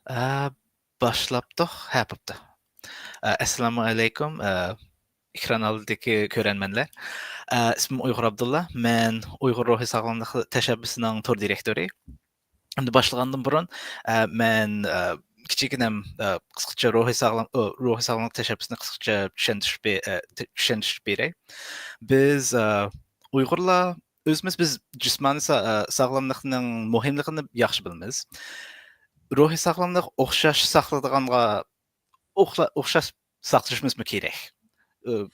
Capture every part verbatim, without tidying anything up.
ئە، باشلاپتۇق. ھە، بوپتۇ. ئە، ئەسسالامۇ ئەلەيكۇم، ئە، ئېكران ئالدىدىكى كۆرەرمەنلەر. ئە، ئىسمىم ئۇيغۇر ئابدۇللا. مەن ئۇيغۇر روھىي ساغلاملىق تەشەببۇسىنىڭ تور دىرېكتورى. ئەمدى باشلىغاندىن بۇرۇن، ئە، مەن، ئە، كىچىككىنەم، ئە، قىسقىچە روھىي ساغلام-، ئۇ، روھىي ساغلاملىق تەشەببۇسىنى قىسقىچە چۈشەندۈرۈش بې-، ئە، تە-، چۈشەندۈرۈپ بېرەي. بىز، ئە، ئۇيغۇرلار ئۆزىمىز، بىز جىسمانىي سا-، ئە، ساغلاملىقنىڭ مۇھىملىقىنى ياخشى بىلىمىز. روھىي ساغلاملىق ئوخشاش ساقلىدىغانغا ئوخلا-، ئوخشاش ساقلىشىمىزمۇ كېرەك. ئە،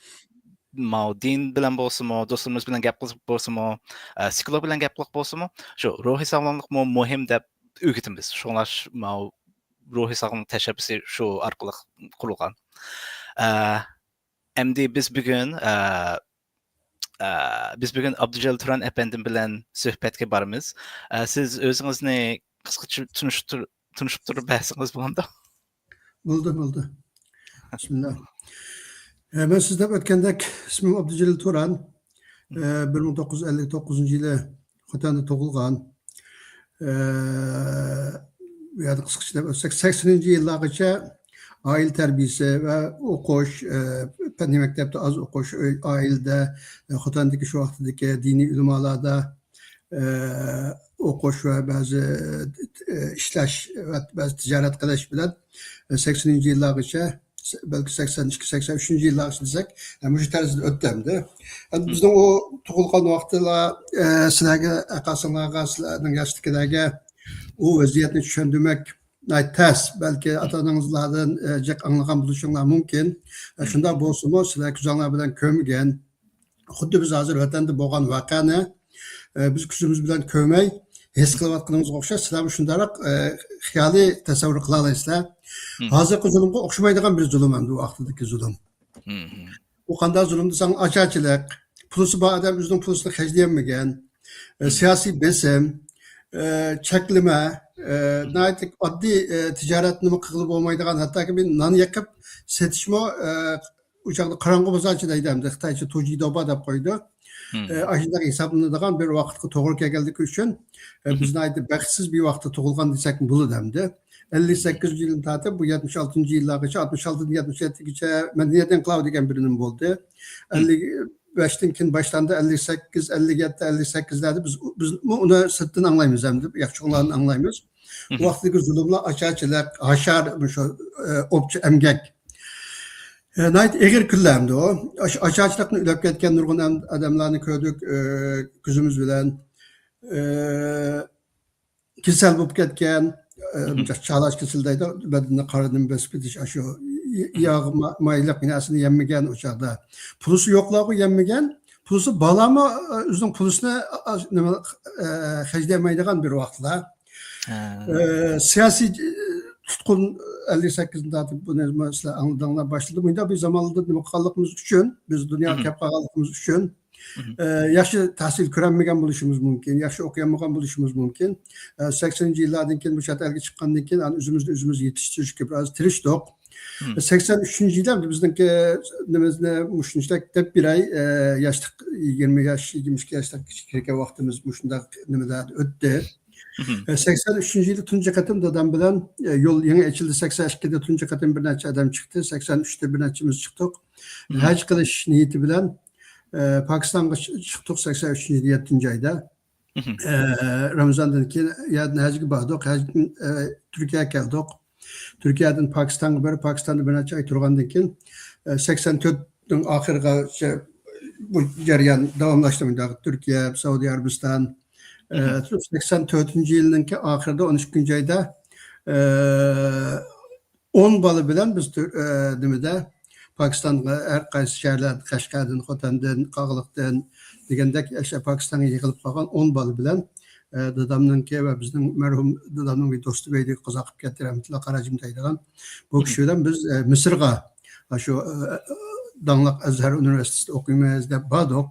ماۋۇ دىن بىلەن بولسىمۇ، دوستلىرىمىز بىلەن گەپ قىلىپ بولسىمۇ، ئە، سىكلوپ بىلەن گەپ قىلىپ بولسىمۇ، شۇ روھىي ساغلاملىقمۇ مۇھىم دەپ ئۆگىتىمىز. شۇڭلار ش-، ماۋۇ روھىي ساغلاملىق تەشەببۇسى شۇ ئارقىلىق قۇرۇلغان. ئە، ئەمدى بىز بۈگۈن، ئە، ئە، بىز بۈگۈن ئابدۇجېلىل تۇران ئەپەندىم بىلەن سۆھبەتكە بارىمىز. ئە، سىز ئۆزىڭىزنى قىسقىچە تونۇشتۇر-، تونۇشتۇرۇپ بەرسىڭىز بولامدۇ؟ بولدى، بولدى. بىسمىللا. ئە، مەن سىز دەپ ئۆتكەندەك، ئىسمىم ئابدۇجېلىل تۇران. ئە، بىر مىڭ توققۇز يۈز ئەللىك توققۇزىنچى يىلى خوتەندە تۇغۇلغان. ئە، بۇ يەردە قىسقىچە دەپ ئۆتسەك، سەكسىنىنچى يىللارغىچە ئائىلە تەربىيىسى ۋە ئوقۇش، ئە، پەننىي مەكتەپتە ئاز ئوقۇش، ئۆي، ئائىلىدە، ئە، خوتەندىكى شۇ ۋاقتىدىكى دىنىي ئۆلىمالاردا، ئە، ئوقۇش ۋە بەزى، ئە، ئىشلەش ۋە بەزى تىجارەت قىلىش بىلەن، ئە، سەكسىنىنچى يىللارغىچە، بەلكى سەكسەن ئىككى، سەكسەن ئۈچىنچى يىللارغىچە دېسەك، ئە، مۇشۇ تەرزدە ئۆتتى ئەمدى. ئەمدى بىزنىڭ ئۇ تۇغۇلغان ۋاقتىلا، ئە، سىلەرگە، ئاقا-سىڭىللارغا، سىلەرنىڭ ياشتىكىلەرگە ئۇ ۋەزىيەتنى چۈشەندۈرمەك ناھايىتى تەس. بەلكى ئاتا-ئانىڭىزلاردىن، ئە، جىق ئاڭلىغان بولۇشۇڭلار مۇمكىن. ئە، شۇنداق بولسىمۇ، سىلەر كۆزۈڭلار بىلەن كۆرمىگەن، خۇددى بىز ھازىر ۋەتەندە بولغان ۋەقەنى، ئە، بىز كۆزىمىز بىلەن كۆرمەي، ھېس قىلىۋاتقىنىمىزغا ئوخشاش، سىلەرمۇ شۇنداقراق، ئە، خىيالىي تەسەۋۋۇر قىلالايسىلەر. ھازىرقى زۇلۇمغا ئوخشىمايدىغان بىر زۇلۇم ئەمدى ئۇ ۋاقتىدىكى زۇلۇم. ئۇ قانداق زۇلۇم دېسەڭ، ئاچارچىلىق، پۇلىسى بار ئادەم ئۆزىنىڭ پۇلىسىنى خەجلىيەلمىگەن، ئە، سىياسىي بېسىم، ئە، چەكلىمە، ئە، ناھايىتى ئاددىي، ئە، تىجارەت نېمە قىلغىلى بولمايدىغان، ھەتتاكى بىر نان يېقىپ سېتىشمۇ، ئە، ئۇ چاغدا قاراڭغۇ بازارچى دەيدۇ ئەمدى، خىتايچە توجىدوبا دەپ قويىدۇ. ئە، ئاشۇنداق ھېسابلىنىدىغان بىر ۋاقىتقا توغرا كەلگەنلىكى ئۈچۈن، ئە، بىز ناھايىتى بەختسىز بىر ۋاقىتتا تۇغۇلغان دېسەكمۇ بولىدۇ ئەمدى. ئەللىك سەككىزىنچى يىلدىن تارتىپ بۇ يەتمىش ئالتىنچى يىللارغىچە، ئاتمىش ئالتىدىن يەتمىش يەتتىگىچە مەدەنىيەت ئىنقىلابى دېگەن بىر نېمە بولدى. ئەللىك بەشتىن كېيىن باشلاندى، ئەللىك سەككىز، ئەللىك يەتتە، ئەللىك سەككىزلەردە بىز، بىزمۇ ئۇنى سىرتتىن ئاڭلايمىز ئەمدى، ياخشى ئاڭلارنى ئاڭلايمىز. ئۇ ۋاقىتتىكى زۇلۇملار، ئاچارچىلىق، ھاشار، شۇ، ئە، ئوپچە ئەمگەك. ئە، ناھايىتى ئېغىر كۈنلەر ئەمدى ئۇ. ئاش-، ئاچارچىلىقتىن ئۆلۈپ كەتكەن نۇرغۇن ئەم-، ئادەملەرنى كۆردۇق، ئە، كۆزىمىز بىلەن. ئە، كېسەل بولۇپ كەتكەن، ئە، چالاش كېسىلى دەيدۇ، بەدىنىنى قارىدىن بېسىپ كېتىش، ئاشۇ ي-، ياغ، ما-، مايلىق نەرسىنى يەمىگەن ئۇ چاغدا. پۇلىسى يوقلارغۇ يەمىگەن، پۇلىسى بارلارمۇ، ئە، ئۆزىنىڭ پۇلىسىنى، ئا، ئا، نېمە، ئە، خەجلىيەلمەيدىغان بىر ۋاقىتلار. ئە، سىياسىي، ئە، تۇتقۇن ئەللىك سەككىزدىن تارتىپ بۇنى سىلەر ئاڭلىدىڭلار، باشلىدى. مۇنداق بىر زاماندا نېمە قىلغانلىقىمىز ئۈچۈن، بىز دۇنياغا كەپ قالغانلىقىمىز ئۈچۈن، ئە، ياخشى تەھسىل كۆرەلمىگەن بولۇشىمىز مۇمكىن، ياخشى ئوقۇيالمىغان بولۇشىمىز مۇمكىن. ئە، سەكسىنىنچى يىللاردىن كېيىن بۇ چەت ئەلگە چىققاندىن كېيىن، ئانا، ئۆزىمىزنى ئۆزىمىز يېتىشتۈرۈشكە بىرئاز تىرىشتۇق. سەكسەن ئۈچىنچى يىلى بىزنىڭكى نېمىزنى مۇشۇنچىلىك دەپ بېرەي، ئە، ياشلىق، يىگىرمە ياش، يىگىرمە ئىككى ياشلىق كىرگەن ۋاقتىمىز مۇشۇنداق نېمىلەردە ئۆتتى. ئە، سەكسەن ئۈچىنچى يىلى تۇنجى قېتىم دادام بىلەن، ئە، يول يېڭى ئېچىلدى، سەكسەن ئىككىدە تۇنجى قېتىم بىر نەچچە ئادەم چىقتى، سەكسەن ئۈچتە بىر نەچچىمىز چىقتۇق. ھەج قىلىش نىيىتى بىلەن، ئە، پاكىستانغا چىقتۇق سەكسەن ئۈچىنچى يىلى يەتتىنچى ئايدا. ئە، رامىزاندىن كېيىن يەردىن ھەجگە باردۇق، ھەجدىن، ئە، تۈركىيەگە كەلدۇق. تۈركىيەدىن پاكىستانغا بېرىپ، پاكىستاندا بىر نەچچە ئاي تۇرغاندىن كېيىن، ئە، سەكسەن تۆتنىڭ ئاخىرىغىچە بۇ جەريان داۋاملاشتى. مۇنداق تۈركىيە، سەئۇدى ئەرەبىستان، ئە، سەكسەن تۆتىنچى يىلنىڭكى ئاخىرىدا، ئون ئىككىنچى ئايدا، ئە، ئون بالا بىلەن بىز تۈر-، ئە، نېمىدە، پاكىستانغا ھەر قايسى شەھەرلەردىن، قەشقەردىن، خوتەندىن، قاغىلىقتىن دېگەندەك، ئاشۇ پاكىستانغا يىغىلىپ قالغان ئون بالا بىلەن، ئە، دادامنىڭكى ۋە بىزنىڭ مەرھۇم دادامنىڭ بىر دوستى بەيدى قازا قىلىپ كەتتى، رەھمەتۇللا قاراجىم دەيدىغان. بۇ كىشى بىلەن بىز، ئە، مىسىرغا، ئاشۇ، ئە، داڭلىق ئەزھەر ئۇنىۋېرسىتېتىدا ئوقۇيمىز دەپ باردۇق.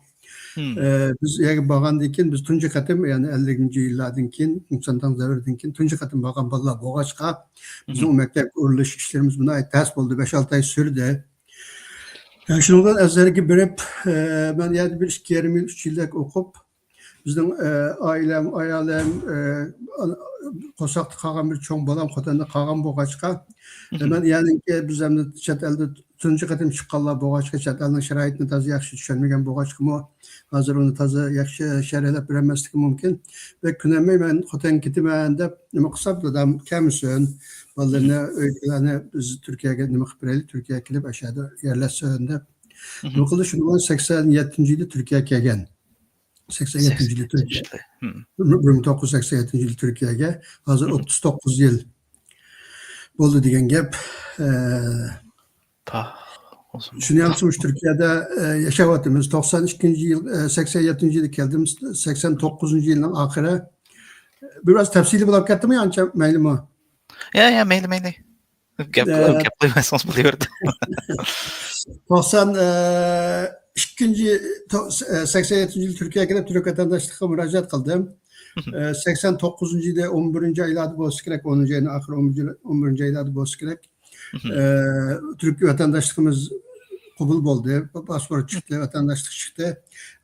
ئە، بىز ئۇ يەرگە بارغاندىن كېيىن، بىز تۇنجى قېتىم، يەنى ئەللىكىنچى يىللاردىن كېيىن، ئوڭسەنداڭ دەۋرىدىن كېيىن تۇنجى قېتىم بارغان بالىلار بولغاچقا، بىزنىڭ ئۇ مەكتەپكە ئورۇنلىشىش ئىشلىرىمىز بۇ ناھايىتى تەس بولدى، بەش-ئالتە ئاي سۈردى. ئە، شۇنىڭ بىلەن ئەزھەرگە بېرىپ، ئە، مەن يەنە بىر ئىككى يېرىم يىل، ئۈچ يىلدەك ئوقۇپ، بىزنىڭ، ئە، ئائىلەم، ئايالىم، ئە، ئانا-، قورساقتا قالغان بىر چوڭ بالام خوتەندە قالغان بولغاچقا، ئە، مەن يەنىكى بىز ئەمدى چەت ئەلدە تۇنجى قېتىم چىققانلار بولغاچقا، چەت ئەلنىڭ شارائىتىنى تازا ياخشى چۈشەنمىگەن بولغاچقىمۇ، ھازىر ئۇنى تازا ياخشى شەرھلەپ بېرەلمەسلىكىم مۇمكىن. بەك كۆنەلمەي مەن خوتەنگە كېتىمەن دەپ نېمە قىلسام، دادام كەلمىسۇن، بالىلىرىنى، ئۆيدىكىلەرنى بىز تۈركىيەگە نېمە قىلىپ بېرەيلى، تۈركىيەگە كېلىپ ئەشەدە يەرلەشسۇن دەپ نېمە قىلدى. شۇنىڭ بىلەن سەكسەن يەتتىنچى يىلى تۈركىيەگە كەلگەن. سەكسەن يەتتىنچى يىلى تۈركىيە. بىر مىڭ توققۇز يۈز سەكسەن يەتتىنچى يىلى تۈركىيەگە. ھازىر ئوتتۇز توققۇز يىل بولدى دېگەن گەپ. ئە، شۇنى ياخشىمۇ تۈركىيەدە، ئە، ياشاۋاتىمىز. توقسان ئىككىنچى يىل، ئە، سەكسەن يەتتىنچى يىلى كەلدىم. سەكسەن توققۇزىنچى يىلنىڭ ئاخىرى. بىراز تەپسىلىي بولۇپ كەتتىمۇ يا ئانچە مەيلىمۇ؟ يا، يا، مەيلى، مەيلى. گەپ، ئە، گەپ قىلماسىڭىز بولۇۋېرىدۇ. توقسان ئىككىنچى، تو-، سەكسەن يەتتىنچى يىل تۈركىيەگە كېلىپ، تۈرك ۋەتەنداشلىقىغا مۇراجىئەت قىلدىم. ئە، سەكسەن توققۇزىنچى يىلى ئون بىرىنچى ئايلاردا بولسا كېرەك، ئونىنچى ئاينىڭ ئاخىرى، ئون بىرىنچى، ئون بىرىنچى ئايلاردا بولسا كېرەك. ئە، تۈرك ۋەتەنداشلىقىمىز قوبۇل بولدى، پاسپورت چىقتى، ۋەتەنداشلىق چىقتى.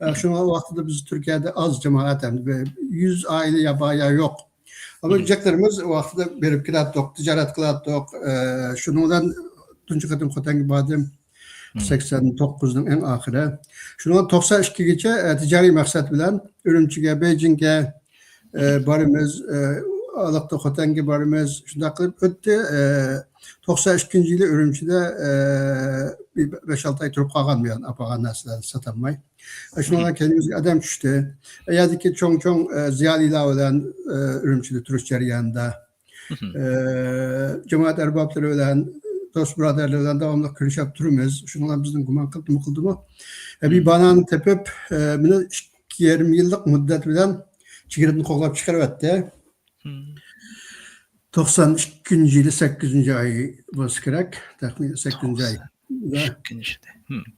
ئە، شۇنىڭ ۋاقتىدا بىز تۈركىيەدە ئاز جامائەت، ھەم بىر يۈز ئائىلە يا بار يا يوق. ئەمما جىقلىرىمىز ۋاقتىدا بېرىپ كېلەتتۇق، تىجارەت قىلاتتۇق. ئە، شۇنىڭ بىلەن تۇنجى قېتىم خوتەنگە باردىم. سەكسەن توققۇزنىڭ ئەڭ ئاخىرى. شۇنىڭ توقسان ئىككىگىچە، ئە، تىجارىي مەقسەت بىلەن ئۈرۈمچىگە، بېيجىڭگە، ئە، بارىمىز، ئە، ئالاقتا خوتەنگە بارىمىز. شۇنداق قىلىپ ئۆتتى. ئە، توقسان ئىككىنچى يىلى ئۈرۈمچىدە، ئە، بىر بەش-ئالتە ئاي تۇرۇپ قالغان بۇ يەردە، ئاپارغان نەرسىلەرنى ساتالماي. ئە، شۇنىڭ بىلەن كەينىمىزگە ئادەم چۈشتى. ئە، يەردىكى چوڭ-چوڭ، ئە، زىيالىيلار بىلەن، ئە، ئۈرۈمچىدە تۇرۇش جەريانىدا. ئە، جامائەت ئەربابلىرى بىلەن، دوست بۇرادەرلەر بىلەن داۋاملىق كۆرۈشۈپ تۇرىمىز. شۇنىڭ بىلەن بىزنىڭ گۇمان قىلىپ، نېمە قىلدىمۇ؟ ئە، بىر بانانى تېپىپ، ئە، مېنى ئىككى يېرىم يىللىق مۇددەت بىلەن چېگرىدىن قوغلاپ چىقىرىۋەتتى. توقسان ئىككىنچى يىلى سەككىزىنچى ئاي بولسا كېرەك، تەخمىنەن سەككىزىنچى ئاي. ئىككىنچى يىلى.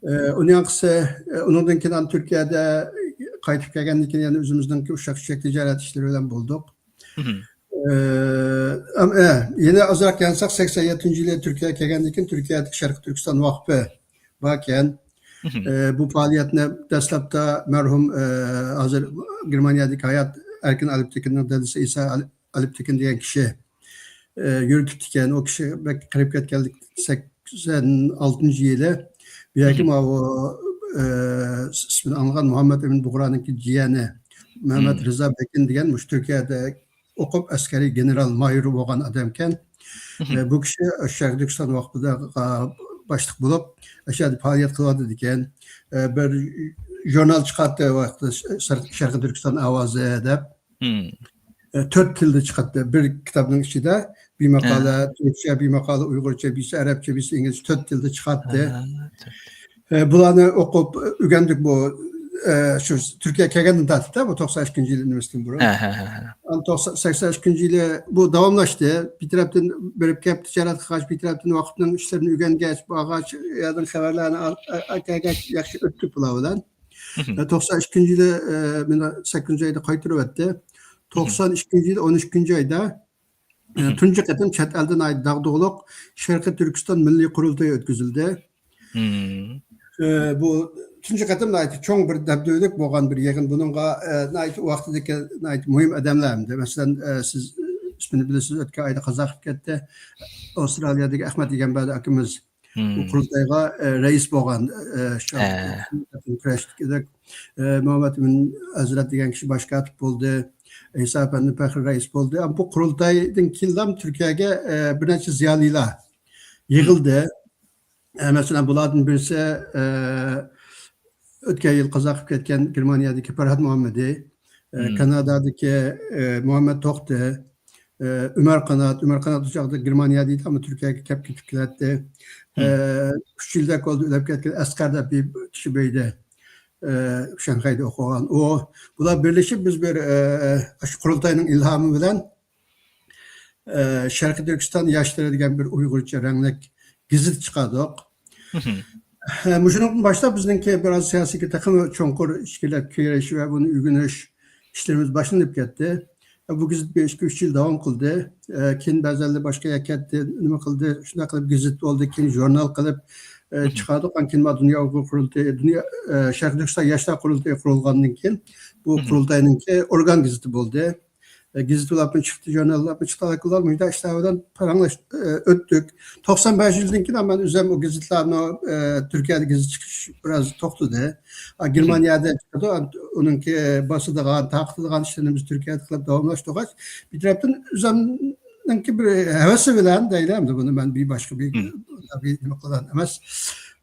ئە، ئۇنىڭ قىسى، ئە، ئۇنىڭدىن كېيىن تۈركىيەدە قايتىپ كەلگەندىن كېيىن يەنە ئۆزىمىزنىڭكى ئۇششاق چۈششەك تىجارەت ئىشلىرى بىلەن بولدۇق. ئە، ئەم-، ئە، يەنە ئازراق يانساق، سەكسەن يەتتىنچى يىلى تۈركىيەگە كەلگەندىن كېيىن تۈركىيەدىكى شەرقىي تۈركىستان ۋاقفى باركەن. ئە، بۇ پائالىيەتنى دەسلەپتە مەرھۇم، ئە، ھازىر گېرمانىيەدىكى ھايات ئەركىن ئالپتېكىننىڭ دادىسى ئىسا ئال-، ئالپتېكىن دېگەن كىشى، ئە، يۈرگۈزۈپتىكەن. ئۇ كىشى بەك قېرىپ كەتكەنلىكتىن، سەكسەن ئالتىنچى يىلى بۇ يەرگە ماۋۇ، ئە، ئىسمىنى ئاڭلىغان مۇھەممەد ئەمىن بۇغرانىڭكى جىيەنى مەمەت رىزا بېكىن دېگەن مۇشۇ تۈركىيەدە ئوقۇپ، ئەسكەرىي گېنېرال مايور بولغان ئادەمكەن. ئە، بۇ كىشى شەرقىي تۈركىستان ۋاقفىدا، ئا، باشلىق بولۇپ، ئەشەدە پائالىيەت قىلىۋاتىدىكەن. ئە، بىر ژۇرنال چىقاتتى ۋاقتىدا، شەرق-، شەرقىي تۈركىستان ئاۋازى دەپ. ئە، تۆت تىلدا چىقاتتى. بىر كىتابنىڭ ئىچىدە بىر ماقالە تۈركچە، بىر ماقالە ئۇيغۇرچە، بىرسى ئەرەبچە، بىرسى ئىنگلىزچە، تۆت تىلدا چىقاتتى. ئە، بۇلارنى ئوقۇپ ئۆگەندۇق بۇ، ئە، شۇ تۈركىيەگە كەلگەندىن تارتىپ بۇ توقسان ئىككىنچى يىلى نېمىسىدىن بۇرۇن. ئەمما توقسان، سەكسەن ئىككىنچى يىلى بۇ داۋاملاشتى. بىر تەرەپتىن بېرىپ كەپ تىجارەت قىلغاچ، بىر تەرەپتىن ۋاقىپنىڭ ئىشلىرىنى ئۆگەنگەچ، بارغاچ، يەردىن خەۋەرلەرنى ئال-، ئە-، ئەكەلگەچ ياخشى ئۆتتۇق بۇلار بىلەن. ئە، توقسان ئىككىنچى يىلى، ئە، مېنى سەككىزىنچى ئايدا قايتۇرۇۋەتتى. توقسان ئىككىنچى يىلى ئون ئىككىنچى ئايدا ئە، تۇنجى قېتىم چەت ئەلدە ناھايىتى داغدۇغىلىق شەرقىي تۈركىستان مىللىي قۇرۇلتىيى ئۆتكۈزۈلدى. ئە، بۇ تۇنجى قېتىم ناھايىتى چوڭ بىر دەبدىبىلىك بولغان بىر يىغىن. بۇنىڭغا، ئە، ناھايىتى ۋاقتىدىكى ناھايىتى مۇھىم ئادەملەر ھەمدە، مەسىلەن، ئە، سىز ئىسمىنى بىلىسىز، ئۆتكەن ئايدا قازا قىلىپ كەتتى. ئاۋسترالىيەدىكى ئەخمەت ئىگەمبەردى ئاكىمىز. بۇ قۇرۇلتايغا، ئە، رەئىس بولغان، ئە، شۇ كۈرەشتىكىدەك، ئە، مۇھەممەد ئىمىن ھەزرەت دېگەن كىشى باش كاتىپ بولدى. ئەيسا ئەپەندى پەخرىي رەئىس بولدى. بۇ قۇرۇلتايدىن كېيىنلا تۈركىيەگە، ئە، بىر نەچچە زىيالىيلار يىغىلدى. ئە، مەسىلەن، بۇلاردىن بىرسى، ئە، ئۆتكەن يىل قازا قىلىپ كەتكەن گېرمانىيەدىكى پەرھات مۇھەممىدى، ئە، كانادادىكى، ئە، مۇھەممەد توختى، ئە، ئۆمەر قانات، ئۆمەر قانات ئۇ چاغدا گېرمانىيەدە ئىدى، ئەمما تۈركىيەگە كەپ كېتىپ كېلەتتى. ئە، ئۈچ يىلدەك بولدى ئۆلۈپ كەتكىلى، ئەسقەر دەپ بىر كىشى بولدى. ئە، شاڭخەيدە ئوقۇغان. ئۇ، بۇلار بىرلىشىپ بىز بىر، ئە، شۇ قۇرۇلتاينىڭ ئىلھامى بىلەن، ئە، شەرقىي تۈركىستان ياشلىرى دېگەن بىر ئۇيغۇرچە رەڭلىك گېزىت چىقاردۇق. ئە، مۇشۇنىڭدىن باشلاپ بىزنىڭكى بىراز سىياسىيكى تېخىمۇ چوڭقۇر ئىچكىرىلەپ كىرىش ۋە بۇنى ئۆگىنىش ئىشلىرىمىز باشلىنىپ كەتتى. ئە، بۇ گېزىت بىر ئىككى، ئۈچ يىل داۋام قىلدى. ئە، كېيىن بەزەنلەر باشقا يەرگە كەتتى، نېمە قىلدى، شۇنداق قىلىپ گېزىت بولدى، كېيىن ژۇرنال قىلىپ، ئە، چىقاردۇق. ئاندىن كېيىن ما دۇنيا ئۇيغۇر قۇرۇلتىيى، دۇنيا، ئە، شەرقىي تۈركىستان ياشلار قۇرۇلتىيى قۇرۇلغاندىن كېيىن بۇ قۇرۇلتاينىڭكى ئورگان گېزىتى بولدى. ئە، گېزىتلارمۇ چىقتى، ژۇرناللارمۇ چىقتى، ئالاقىلار مۇشۇنداق ئىشلار بىلەن پاراڭلاش-، ئە، ئۆتتۇك. توقسان بەشىنچى يىلدىن كېيىن مەن ئۆزۈم ئۇ گېزىتلارنى، ئە، تۈركىيەدە گېزىت چىقىش بىراز توختىدى. ئا، گېرمانىيەدە چىقىدۇ، ئۇنىڭكى باسىدىغان، تارقىتىدىغان ئىشلىرىنى بىز تۈركىيەدە قىلىپ داۋاملاشتۇرغاچ، بىر تەرەپتىن ئۆزۈمنىڭكى بىر ھەۋىسى بىلەن دەيلى، ئەمدى بۇنى مەن بىر باشقا بىر، بىر نېمە قىلغان ئەمەس.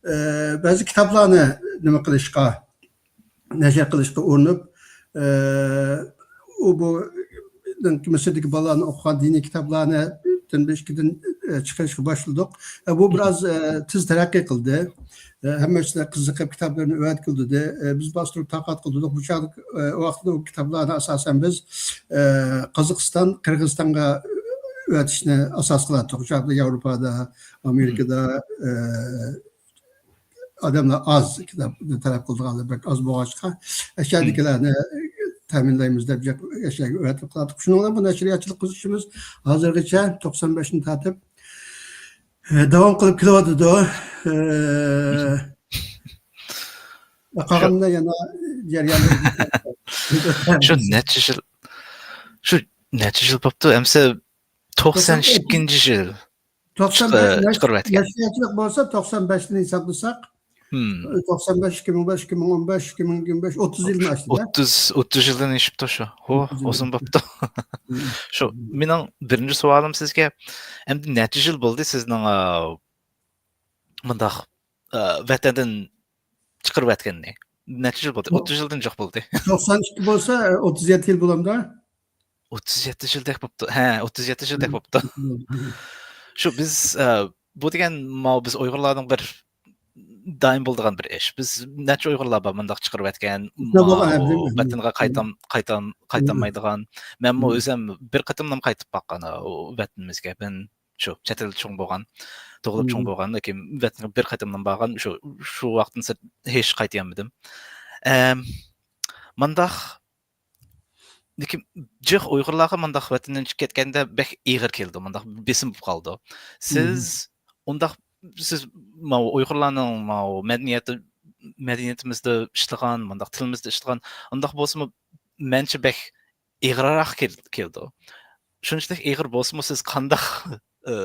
ئە، بەزى كىتابلارنى نېمە قىلىشقا، نەشر قىلىشقا ئۇرۇنۇپ، ئە، ئۇ بۇ مىسىردىكى بالىلارنى ئوقۇغان دىنىي كىتابلارنى بىردىن بىر ئىككىدىن، ئە، چىقىرىشقا باشلىدۇق. ئە، بۇ بىراز، ئە، تېز تەرەققىي قىلدى. ئە، ھەممە ئىشلار قىزىقىپ كىتابلىرىنى ئۆتكۈزدى. ئە، بىز باستۇرۇپ تارقاتقۇزدۇق. بۇ چاغدا، ئە، ئۇ ۋاقىتتا ئۇ كىتابلارنى ئاساسەن بىز، ئە، قازاقىستان، قىرغىزىستانغا ئۆتۈشنى ئاساس قىلاتتۇق. ئۇ چاغدا ياۋروپادا، ئامېرىكىدا، ئە، ئادەملەر ئاز، كىتابنى تەلەپ قىلىدىغانلار بەك ئاز بولغاچقا، ئەشيادىكىلەرنى تەمىنلەيمىز دەپ ئەشياگە ئۆتۈپ قىلاتتۇق. شۇنىڭ بىلەن بۇ نەشرىياتچىلىق قىلىشىمىز ھازىرغىچە توقسان بەشتىن تارتىپ، ئە، داۋام قىلىپ كېلىۋاتىدۇ. ئە، قالغىنىنى يەنە جەرياندا شۇ نەچچە يىل، شۇ نەچچە يىل بوپتۇ، ئەمسە توقسان ئىككىنچى يىل. توقسان بەش، چىقىرىۋەتكەن. نەشرىياتچىلىق بولسا توقسان بەشتىن ھېسابلىساق، توقسان بەش، ئىككى مىڭ بەش، ئىككى مىڭ ئون بەش، ئىككى مىڭ يىگىرمە بەش، ئوتتۇز يىلنى ئاشتى. ئوتتۇز، ئوتتۇز يىلدىن ئېشىپتۇ شۇ. ھو، ئۇزۇن بوپتۇ. شۇ مېنىڭ بىرىنچى سوئالىم سىزگە، ئەمدى نەچچە يىل بولدى سىزنىڭ، ئا، مۇنداق، ئا، ۋەتەندىن چىقىرىۋەتكەننى؟ نەچچە يىل بولدى؟ ئوتتۇز يىلدىن جىق بولدى. توقسان ئىككى بولسا، ئوتتۇز يەتتە يىل بولامدا؟ ئوتتۇز يەتتە يىلدەك بوپتۇ. ھە، ئوتتۇز يەتتە يىلدەك بوپتۇ. شۇ بىز، ئە، بۇ دېگەن ماۋۇ بىز ئۇيغۇرلارنىڭ بىر دائىم بولىدىغان بىر ئىش. بىز نەچچە ئۇيغۇرلار بار مۇنداق چىقىرىۋەتكەن، ۋەتىنىگە قايتام-، قايتام-، قايتالمايدىغان. مەنمۇ ئۆزۈم بىر قېتىملا قايتىپ باققان، ئۇ ۋەتىنىمىزگە. مەن شۇ چەت ئەلدە چوڭ بولغان، تۇغۇلۇپ چوڭ بولغان، لېكىن ۋەتەنگە بىر قېتىملا بارغان، شۇ، شۇ ۋاقىتتىن سىرت ھېچ قايتىيالمىدىم. ئەم، مانداق لېكىن جىق ئۇيغۇرلارغا مانداق ۋەتەندىن چىقىپ كەتكەندە بەك ئېغىر كېلىدۇ، مانداق بېسىم بولۇپ قالىدۇ. سىز ئۇنداق، سىز ماۋۇ ئۇيغۇرلارنىڭ ماۋۇ مەدەنىيەتى، مەدەنىيىتىمىزدە ئىشلىغان، مانداق تىلىمىزدا ئىشلىغان، ئۇنداق بولسىمۇ مەنچە بەك ئېغىرراق كېل-، كېلىدۇ. شۇنچىلىك ئېغىر بولسىمۇ سىز قانداق، ئى،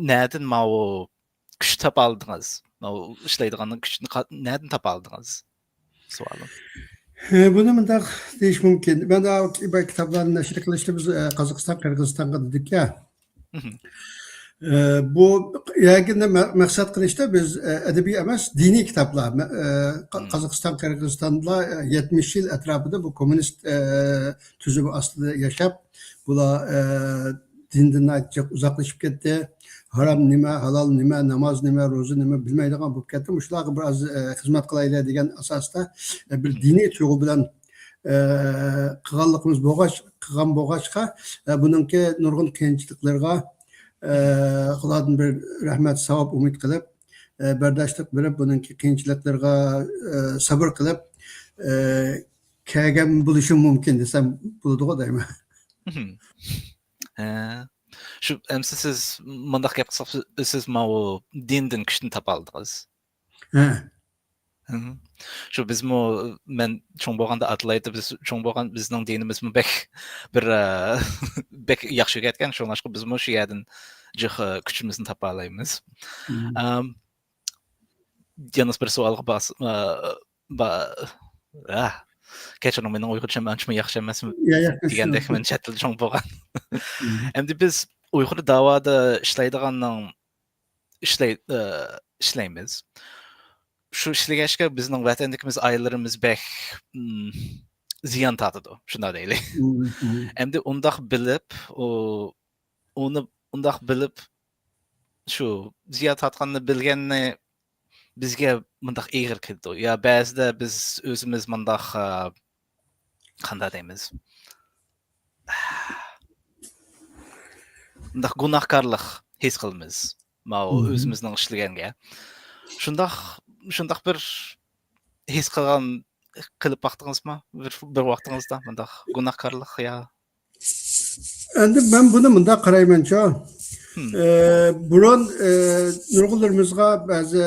نەدىن ماۋۇ كۈچ تاپالىدىڭىز؟ ماۋۇ ئىشلەيدىغان كۈچنى قا-، نەدىن تاپالىدىڭىز؟ سوئالىم. ھە، بۇنى مۇنداق دېيىش مۇمكىن. مەن ئاۋۇ كىتابلارنى نەشر قىلىشتا بىز، ئە، قازاقىستان، قىرغىزىستانغا دېدۇق يا. ئە، بۇ يەرگىنى مە-، مەقسەت قىلىشتا بىز، ئە، ئەدەبىي ئەمەس، دىنىي كىتابلار. مە-، ئە، قا-، قازاقىستان، قىرغىزىستاندا، ئە، يەتمىش يىل ئەتراپىدا بۇ كوممۇنىست، ئە، تۈزۈم ئاستىدا ياشاپ، بۇلار، ئە، دىندىن ناھايىتى جىق ئۇزاقلىشىپ كەتتى. ھارام نېمە، ھالال نېمە، ناماز نېمە، روزا نېمە بىلمەيدىغان بولۇپ كەتتى. مۇشۇلارغا بىر ئاز، ئە، خىزمەت قىلايلى دېگەن ئاساستا، ئە، بىر دىنىي تۇيغۇ بىلەن، ئە، قىلغانلىقىمىز بولغاچ-، قىلغان بولغاچقا، ئە، بۇنىڭكى نۇرغۇن قىيىنچىلىقلىرىغا، ئە، خۇدادىن بىر رەھمەت، ساۋاب ئۈمىد قىلىپ، ئە، بەرداشلىق بېرىپ، بۇنىڭكى قىيىنچىلىقلىرىغا، ئە، سەۋر قىلىپ، ئە، كەلگەن بولۇشۇم مۇمكىن دېسەم بولىدىغۇ دەيمەن. ھە. شۇ، ئەمسە سىز مۇنداق گەپ قىلساق، سىز، سىز ماۋۇ دىندىن كۈچنى تاپالىدىڭىز. ھە. شۇ بىزمۇ، مەن چوڭ بولغاندا ئاتىلايتتى، بىز چوڭ بولغان، بىزنىڭ دىنىمىزمۇ بەك بىر، ئە، بەك ياخشى ئۆگەتكەن، شۇڭلاشقا بىزمۇ شۇ يەردىن جىق، ئە، كۈچىمىزنى تاپالايمىز. ئەم، يەنە بىر سوئالغا باس-، ئە، با-، ئە، كەچۈرۈڭ، مېنىڭ ئۇيغۇرچەم ئانچىمۇ ياخشى ئەمەس، دېگەندەك، مەن چەت تىلدا چوڭ بولغان. ئەمدى بىز ئۇيغۇر داۋادا ئىشلەيدىغاننىڭ ئىشلەي-، ئە، ئىشلەيمىز. شۇ ئىشلىگەچكە بىزنىڭ ۋەتەندىكىمىز ئائىلىلىرىمىز بەك، ئىم، زىيان تارتىدۇ، شۇنداق دەيلى. ئەمدى ئۇنداق بىلىپ، ئۇ، ئۇنى، ئۇنداق بىلىپ، شۇ زىيان تارتقاننى بىلگەننى بىزگە مۇنداق ئېغىر كېلىدۇ. يا بەزىدە بىز ئۆزىمىز مۇنداق، ئە، قانداق دەيمىز؟ مۇنداق گۇناھكارلىق ھېس قىلىمىز. ماۋۇ ئۆزىمىزنىڭ ئىشلىگەنگە. شۇنداق، شۇنداق بىر ھېس قىلغان، قىلىپ باقتىڭىزمۇ؟ بىر، بىر ۋاقتىڭىزدا مۇنداق گۇناھكارلىق يا؟ ئەمدى مەن بۇنى مۇنداق قارايمەنچۇ. ئە، بۇرۇن، ئە، نۇرغۇنلىرىمىزغا بەزى،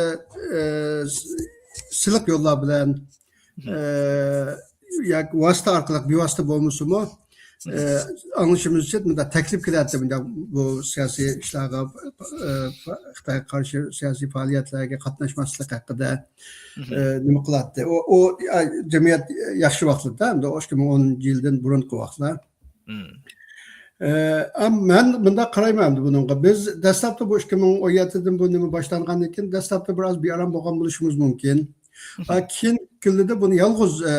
ئە، س-، سىلىق يوللار بىلەن، ئە، ياكى ۋاسىتە ئارقىلىق، بىۋاسىتە بولمىسىمۇ، ئە، ئاڭلىشىمىزچە، مۇنداق تەكلىپ كېلەتتى، مۇنداق بۇ سىياسىي ئىشلارغا، ئە، خىتايغا قارشى سىياسىي پائالىيەتلەرگە قاتناشماسلىق ھەققىدە، ئە، نېمە قىلاتتى. ئۇ، ئۇ، ئە، جەمئىيەت ياخشى ۋاقىتلىرىدا، ئەمدى ئىككى مىڭ ئونىنچى يىلدىن بۇرۇنقى ۋاقىتلار. ئە، ئەم-، مەن مۇنداق قارايمەن ئەمدى بۇنىڭغا. بىز دەسلەپتە بۇ ئىككى مىڭ ئون يەتتىدىن بۇ نېمە باشلانغاندىن كېيىن، دەسلەپتە بىر ئاز بىئارام بولغان بولۇشىمىز مۇمكىن. ئا، كېيىنكى كۈنلىرىدە بۇنى يالغۇز، ئە،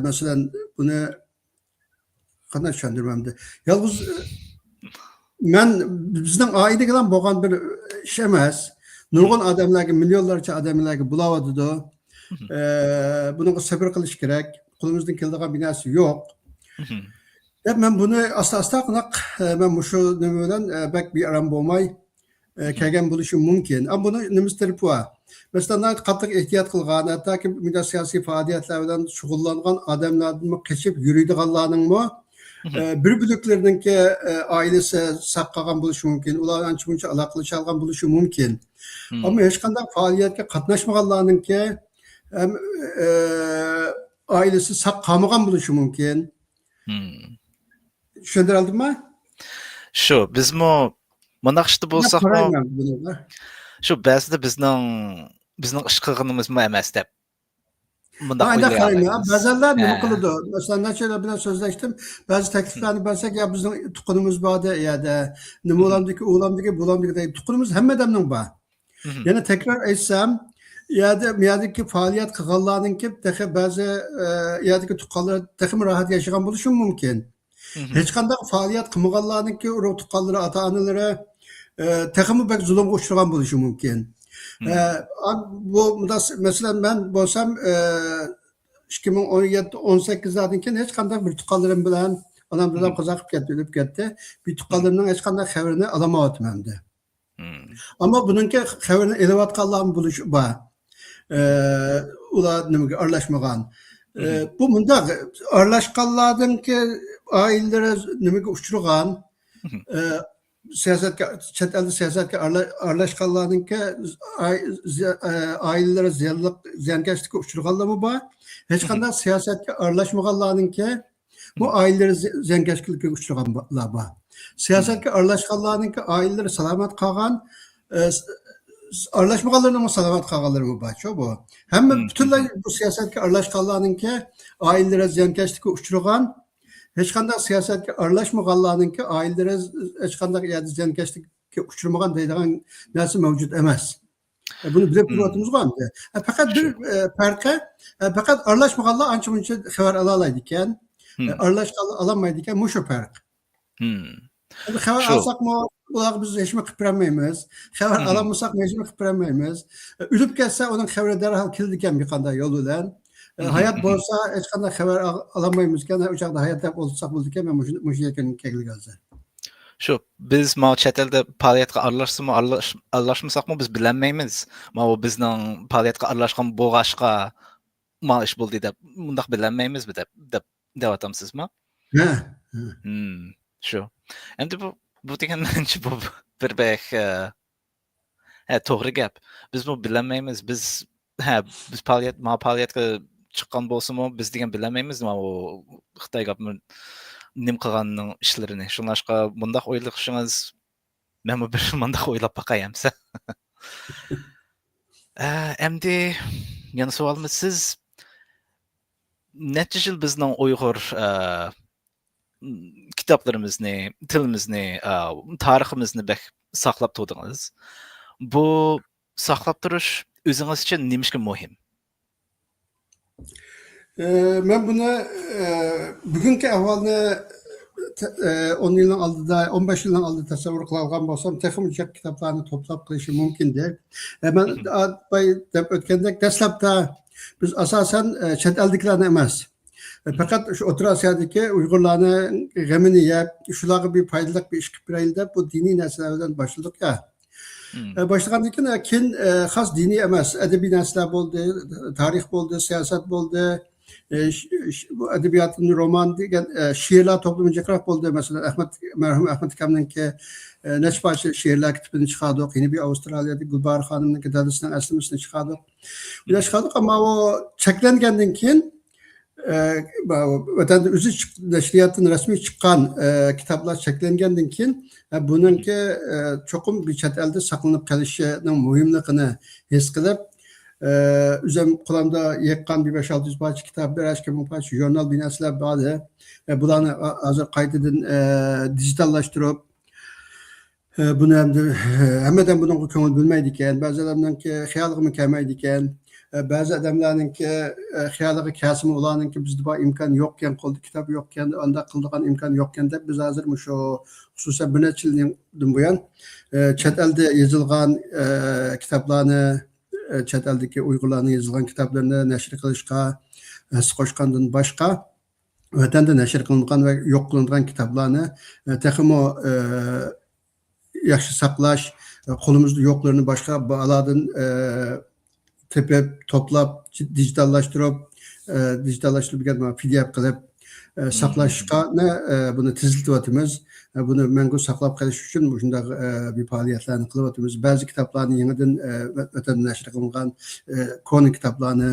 مەسىلەن، بۇنى قانداق چۈشەندۈرمەمدى؟ يالغۇز، ئە، مەن، بىزنىڭ ئائىلىگىلا بولغان بىر ئىش ئەمەس. نۇرغۇن ئادەملەرگە، مىليونلارچە ئادەملەرگە بولاۋاتىدۇ. ئە، بۇنىڭغا سەۋر قىلىش كېرەك. قولىمىزدىن كېلىدىغان بىر نەرسە يوق. دەپ مەن بۇنى ئاستا-ئاستا قانداق، ئە، مەن مۇشۇ نېمە بىلەن، ئە، بەك بىئارام بولماي، ئە، كەلگەن بولۇشۇم مۇمكىن. ئەمما بۇنىڭ نېمىسى تەرىپى بار؟ مەسىلەن، ناھايىتى قاتتىق ئېھتىيات قىلغان، ھەتتاكى مۇنداق سىياسىي پائالىيەتلەر بىلەن شۇغۇللانغان ئادەملەردىنمۇ قېچىپ يۈرىدىغانلارنىڭمۇ، ئە، بىر بۆلەكلىرىنىڭكى، ئە، ئائىلىسى ساق قالغان بولۇشى مۇمكىن، ئۇلار ئانچە-مۇنچە ئالاقىلىشالغان بولۇشى مۇمكىن. ئەمما ھېچقانداق پائالىيەتكە قاتناشمىغانلارنىڭكى، ئەم، ئە، ئائىلىسى ساق قالمىغان بولۇشى مۇمكىن. چۈشەندۈرەلدىممۇ؟ شۇ، بىزمۇ مۇنداق ئىشتا بولساقمۇ، قارايمەن بۇنىڭغا. شۇ بەزىدە بىزنىڭ، بىزنىڭ ئىش قىلغىنىمىزمۇ ئەمەس دەپ مۇنداق ئويلايالايمىز. بەزەنلەر نېمە قىلىدۇ؟ مەسىلەن، نەچچە يىل بىلەن سۆزلەشتىم. بەزى تەكلىپلەرنى بەرسەك، يا بىزنىڭ تۇغقىنىمىز بار دە، يەدە نېمە ئۇلامدىكى، ئۇلامدىكى، بۇلامدىكى دەيدۇ. تۇغقىنىمىز ھەممە ئادەمنىڭ بار. يەنە تەكرار ئېيتسام، يەدە، يەدىكى پائالىيەت قىلغانلارنىڭكى تېخى بەزى، ئە، يەدىكى تۇغقانلار تېخىمۇ راھەت ياشىغان بولۇشى مۇمكىن. ھېچقانداق پائالىيەت قىلمىغانلارنىڭكى ئۇرۇق تۇغقانلىرى، ئاتا-ئانىلىرى، ئە، تېخىمۇ بەك زۇلۇمغا ئۇچرىغان بولۇشى مۇمكىن. ئە، ئا-، بۇ مۇنداق، مەسىلەن، مەن بولسام، ئە، ئىككى مىڭ ئون يەتتە، ئون سەككىزلەردىن كېيىن ھېچقانداق بىر تۇغقانلىرىم بىلەن، ئانام دادام قازا قىلىپ كەتتى، ئۆلۈپ كەتتى. بىر تۇغقانلىرىمنىڭ ھېچقانداق خەۋىرىنى ئالالمايۋاتىمەن ئەمدى. ئەمما بۇنىڭكى خەۋىرىنى ئېلىۋاتقانلارمۇ بولۇش بار. ئە، ئۇلار نېمىگە ئارىلاشمىغان. ئە، بۇ مۇنداق، ئارىلاشقانلاردىنكى ئائىلىلىرى نېمىگە ئۇچرىغان، ئە، سىياسەتكە، چەت ئەلدە سىياسەتكە ئارىلا-، ئارىلاشقانلارنىڭكى ئائىلىلىرى زىيانلىق، زىيانكەشلىككە ئۇچرىغانلارمۇ بار. ھېچقانداق سىياسەتكە ئارىلاشمىغانلارنىڭكى بۇ ئائىلىلىرى زىيانكەشلىككە ئۇچرىغانلار بار. سىياسەتكە ئارىلاشقانلارنىڭكى ئائىلىلىرى سالامەت قالغان، ئە، ئارىلاشمىغانلارنىڭمۇ سالامەت قالغانلىرىمۇ بار، شۇ بۇ. ھەممە پۈتۈنلەي بۇ سىياسەتكە ئارىلاشقانلارنىڭكى ئائىلىلىرى زىيانكەشلىككە ئۇچرىغان، ھېچقانداق سىياسەتكە ئارىلاشمىغانلارنىڭكى ئائىلىلىرى ھېچقانداق يەردە زىيانكەشلىككە ئۇچرىمىغان دەيدىغان نەرسە مەۋجۇت ئەمەس. ئە، بۇنى بىلىپ تۇرۇۋاتىمىزغۇ ئەمدى. ئە، پەقەت بىر، ئە، پەرقى، ئە، پەقەت ئارىلاشمىغانلار ئانچە مۇنچە خەۋەر ئالالايدىكەن. ئە، ئارىلاشقانلار ئالالمايدىكەن، مۇشۇ پەرق. ئەمدى خەۋەر ئالساقمۇ، ئۇلارغا بىز ھېچنېمە قىلىپ بېرەلمەيمىز. خەۋەر ئالالمىساقمۇ، ھېچنېمە قىلىپ بېرەلمەيمىز. ئە، ئۆلۈپ كەتسە، ئۇنىڭ خەۋىرى دەرھال كېلىدىكەن بىر قانداق يول بىلەن. ئە، ھايات بولسا، ھېچقانداق خەۋەر ئال-، ئالالمايمىزكەن. ئۇ چاغدا ھايات دەپ ئولتۇرساق بولىدىكەن. مەن مۇشۇ، مۇشۇ يەكۈنگە كەلگىلى ھازىر. شۇ، بىز ماۋۇ چەت ئەلدە پائالىيەتكە ئارىلاشسىمۇ، ئارىلاش-، ئارىلاشمىساقمۇ بىز بىلەلمەيمىز. ماۋۇ بىزنىڭ پائالىيەتكە ئارىلاشقان بولغاچقا ماۋۇ ئىش بولدى دەپ، مۇنداق بىلەلمەيمىز دەپ، دەپ، دەۋاتامسىزمۇ؟ ھە، ھە. شۇ. ئەمدى بۇ، بۇ دېگەن مەنچە بۇ بىر بەك، ئە، ھە، توغرا گەپ. بىزمۇ بىلەلمەيمىز. بىز، ھە، بىز پائالىيەت، ماۋۇ پائالىيەتكە چىققان بولسىمۇ، بىز دېگەن بىلەلمەيمىز، ماۋۇ خىتاي گاپمۇ نېمە قىلغاننىڭ ئىشلىرىنى. شۇڭلاشقا مۇنداق ئويلىشىڭىز، مەنمۇ بىر مۇنداق ئويلاپ باقاي ئەمسە. ئە، ئەمدى يەنە سوئالىمىز، سىز نەچچە يىل بىزنىڭ ئۇيغۇر، ئە، كىتابلىرىمىزنى، تىلىمىزنى، ئە، تارىخىمىزنى بەك ساقلاپ تۇردىڭىز. بۇ ساقلاپ تۇرۇش ئۆزىڭىزچە نېمىشقا مۇھىم؟ ئە، مەن بۇنى، ئە، بۈگۈنكى ئەھۋالنى، ئە، ئون يىلنىڭ ئالدىدا، ئون بەش يىلنىڭ ئالدىدا تەسەۋۋۇر قىلالىغان بولسام، تېخىمۇ جىق كىتابلارنى توپلاپ قىلىشىم مۇمكىن ئىدى. ئە، مەن ئاپاي دەپ ئۆتكەندەك، دەسلەپتە بىز ئاساسەن، ئە، چەت ئەلدىكىلەرنى ئەمەس، ئە، پەقەت شۇ ئوتتۇرا ئاسىيادىكى ئۇيغۇرلارنىڭ غېمىنى يەپ، شۇلارغا بىر پايدىلىق بىر ئىش قىلىپ بېرەيلى دەپ، بۇ دىنىي نەرسىلەر بىلەن باشلىدۇق يا. ئە، باشلىغاندىن كېيىن، ئە، كېيىن، ئە، خاس دىنىي ئەمەس، ئەدەبىي نەرسىلەر بولدى، تارىخ بولدى، سىياسەت بولدى، ئە، ش-، ش-، بۇ ئەدەبىياتتىن رومان دېگەن، ئە، شېئىرلار توپلىمى جىقراق بولدى. مەسىلەن، ئەخمەت، مەرھۇم ئەخمەت ئاكامنىڭكى، ئە، نەچچە پارچە شېئىرلار كىتابىنى چىقاردۇق. يەنە بىر ئاۋسترالىيەدە گۈلباھار خانىمنىڭكى دادىسىنىڭ ئەسلىمىسىنى چىقاردۇق. بۇلار چىقاردۇق، ئەمما ئۇ چەكلەنگەندىن كېيىن، ئە، ۋەتەندە ئۆزى چىق-، نەشرىياتتىن رەسمىي چىققان، ئە، كىتابلار چەكلەنگەندىن كېيىن، ئە، بۇنىڭكى، ئە، چوقۇم بىر چەت ئەلدە ساقلىنىپ قېلىشىنىڭ مۇھىملىقىنى ھېس قىلىپ، ئە، ئۆزۈم قولۇمدا يىغقان بىر بەش-ئالتە يۈز پارچە كىتاب، بىر نەچچە مىڭ پارچە ژۇرنال بىنەسىلەر بار ئىدى. ئە، بۇلارنى ھا-، ھازىر قايتىدىن، ئە، دىجىتاللاشتۇرۇپ، ئە، بۇنى ئەمدى، ئە، ھەممە ئادەم بۇنىڭغا كۆڭۈل بۆلمەيدىكەن. بەزى ئادەمنىڭكى خىيالىغىمۇ كەلمەيدىكەن. ئە، بەزى ئادەملەرنىڭكى، ئە، خىيالىغا كەلسىمۇ، ئۇلارنىڭكى بىزدە بار ئىمكان يوقكەن، قولدا كىتاب يوقكەن، ئانداق قىلىدىغان ئىمكان يوقكەن دەپ، بىز ھازىر مۇشۇ، خۇسۇسەن، بىر نەچچە يىلدىن بۇيان، ئە، چەت ئەلدە يېزىلغان، ئە، كىتابلارنى، ئە، چەت ئەلدىكى ئۇيغۇرلارنىڭ يېزىلغان كىتابلىرىنى نەشر قىلىشقا ھەسسە قوشقاندىن باشقا، ۋەتەندە نەشر قىلىنغان ۋە يوق قىلىنغان كىتابلارنى، ئە، تېخىمۇ، ئە، ياخشى ساقلاش، ئە، قولىمىزدا يوقلىرىنى باشقا بالالاردىن، ئە، تېپىپ، توپلاپ، دىجىتاللاشتۇرۇپ، ئە، دىجىتاللاشتۇرۇپ دېگەن پى دى ئېف قىلىپ، ئە، ساقلاشقا، ئە، بۇنى تېزلىتىۋاتىمىز. ئە، بۇنى مەڭگۈ ساقلاپ قېلىش ئۈچۈن مۇشۇنداق، ئە، بىر پائالىيەتلەرنى قىلىۋاتىمىز. بەزى كىتابلارنى يېڭىدىن، ئە، ۋە-، ۋەتەندە نەشر قىلىنغان، ئە، كونا كىتابلارنى،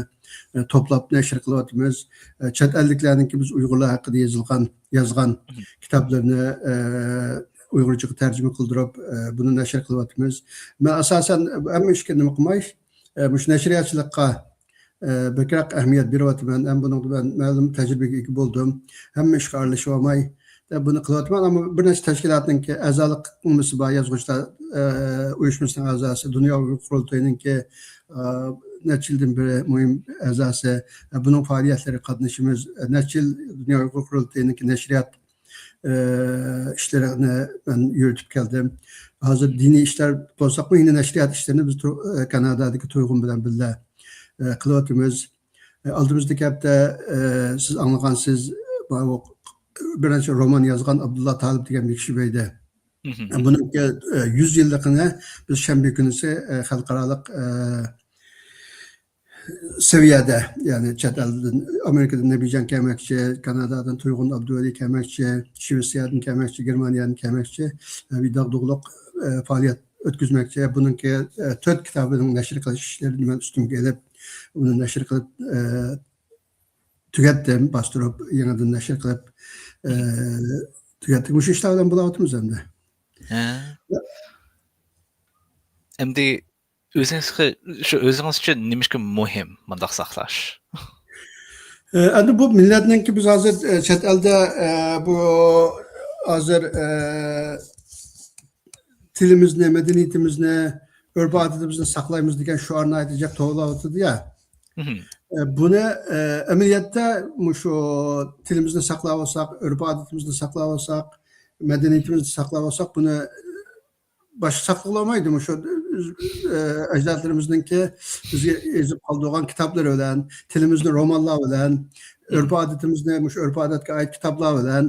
ئە، توپلاپ نەشر قىلىۋاتىمىز. ئە، چەت ئەللىكلەرنىڭكى بىز ئۇيغۇرلار ھەققىدە يېزىلغان، يازغان كىتابلىرىنى، ئە، ئۇيغۇرچىغا تەرجىمە قىلدۇرۇپ، ئە، بۇنى نەشر قىلىۋاتىمىز. مەن ئاساسەن ھەممە ئىشقا نېمە قىلماي، ئە، مۇشۇ نەشرىياتچىلىققا، ئە، بەكرەك ئەھمىيەت بېرىۋاتىمەن. ھەم بۇنىڭدا مەن مەلۇم تەجرىبىگە ئىگە بولدۇم. ھەممە ئىشقا ئارىلىشىۋالماي، دە، بۇنى قىلىۋاتىمەن. ئەمما بىر نەچچە تەشكىلاتنىڭكى ئەزالىق نېمىسى بار، يازغۇچىلار، ئە، ئۇيۇشمىسىنىڭ ئەزاسى، دۇنيا ئۇيغۇر قۇرۇلتىيىنىڭكى، ئە، نەچچە يىلدىن بېرى مۇھىم ئەزاسى. ئە، بۇنىڭ پائالىيەتلىرىگە قاتنىشىمىز. ئە، نەچچە يىل دۇنيا ئۇيغۇر قۇرۇلتىيىنىڭكى نەشرىيات، ئە، ئىشلىرىنى مەن يۈرۈتۈپ كەلدىم. ھازىر دىنىي ئىشلار بولساقمۇ، يەنە نەشرىيات ئىشلىرىنى بىز تۇر-، ئە، كانادادىكى تۇيغۇن بىلەن بىللە، ئە، قىلىۋاتىمىز. ئالدىمىزدىكى ھەپتە، ئە، سىز ئاڭلىغانسىز، بۇ بىر نەچچە رومان يازغان ئابدۇللا تالىپ دېگەن بىر كىشى بار ئىدى. بۇنىڭكى، ئە، يۈز يىللىقىنى بىز شەنبە كۈنىسى، ئە، خەلقئارالىق، ئە، سەۋىيەدە، يەنى چەت ئەلدىن، ئامېرىكىدىن نەبىجان كەلمەكچى، كانادادىن تۇيغۇن ئابدۇۋەلى كەلمەكچى، شىۋېتسىيەدىن كەلمەكچى، گېرمانىيەدىن كەلمەكچى، ئە، بىر داغدۇغىلىق، ئە، پائالىيەت ئۆتكۈزمەكچى. بۇنىڭكى، ئە، تۆت كىتابىنىڭ نەشر قىلىش ئىشلىرىنى مەن ئۈستۈمگە ئېلىپ، ئۇنى نەشر قىلىپ، ئە، تۈگەتتىم، باستۇرۇپ، يېڭىدىن نەشر قىلىپ، ئە، تۈگەتتىم. مۇشۇ ئىشلار بىلەن بولاۋاتىمىز ئەمدى. ھە. ئەمدى ئۆزىڭىزگە، شۇ ئۆزىڭىز ئۈچۈن نېمىشقا مۇھىم مۇنداق ساقلاش؟ ئە، ئەمدى بۇ مىللەتنىڭكى بىز ھازىر، ئە، چەت ئەلدە، ئە، بۇ ھازىر، ئە، تىلىمىزنى، مەدەنىيىتىمىزنى، ئۆرپ-ئادىتىمىزنى ساقلايمىز دېگەن شوئار ناھايىتى جىق توۋلاۋاتىدۇ يا. ئە، بۇنى، ئە، ئەمەلىيەتتە مۇشۇ تىلىمىزنى ساقلاۋالساق، ئۆرپ-ئادىتىمىزنى ساقلاۋالساق، مەدەنىيىتىمىزنى ساقلاۋالساق، بۇنى باشقا ساقلىغىلى بولمايدۇ. مۇشۇ، ئە، ئەجدادلىرىمىزنىڭكى بىزگە يېزىپ قالدۇرغان كىتابلىرى بىلەن، تىلىمىزنى رومانلار بىلەن، ئۆرپ-ئادىتىمىزنى مۇشۇ ئۆرپ-ئادەتكە ئائىت كىتابلار بىلەن،